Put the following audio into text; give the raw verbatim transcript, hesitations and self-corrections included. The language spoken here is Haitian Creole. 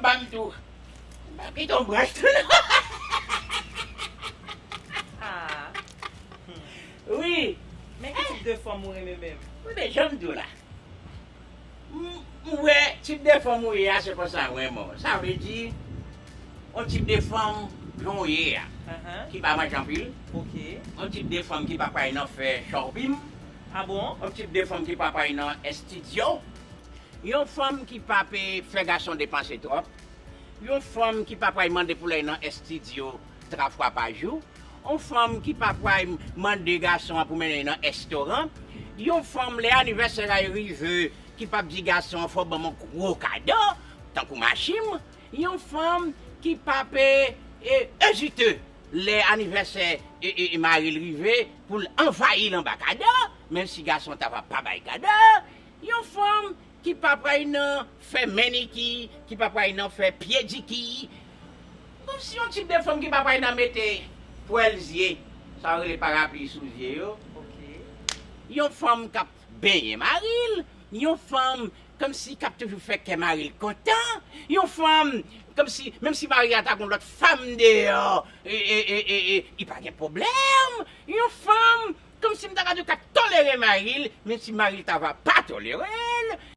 Ban m tou. M pa kite yon branch tou non. Ah. Wi. Men ki tip de fanm ou renmen menm? Wi, men jan m di w la. M m wè tip de fanm ou ye a, se konsa w renmen w. Sa vle di, yon tip de fanm jan w ye a, Ahan. Ki pa manje anpil. Ok. Yon tip de fanm ki pa pral nan fè shopping. Ah bon? Yon tip de fanm ki pa pral nan estidyo. Yon fanm ki pa pe fè gason depanse twòp. Yon fanm ki pa pral mande pou l al nan estidyo twa fwa pa jou. Yon fanm ki pa pral mande gason an pou mennen l nan restoran. Yon fanm, lè anivèsè a rive, ki p ap di gason an fò w ban m yon gwo kado, tankou machin. Yon fanm ki p ap e, ezite lè anivèsè e, e, e mari l rive pou l anvayi l anba kado, menm si gason ta va pa bay kado. Yon fanm ki pa pral nan fè meniki, ki pa pral nan fè pyediki. Kòmsi yon tip de fanm ki pa pral nan mete pwèl zye, sa yo rele parapli sou zye yo. Ok. Yon fanm k ap benyen mari l, yon fanm kòmsi k ap toujou fè kè mari l kontan, yon fanm kòmsi, menm si mari a ta gon lòt fanm deyò, e, e, e, e, e, li pa gen pwoblèm, yon fanm kòmsi m ta ka di w k ap tolere mari l, menm si mari l ta va pa tolere l,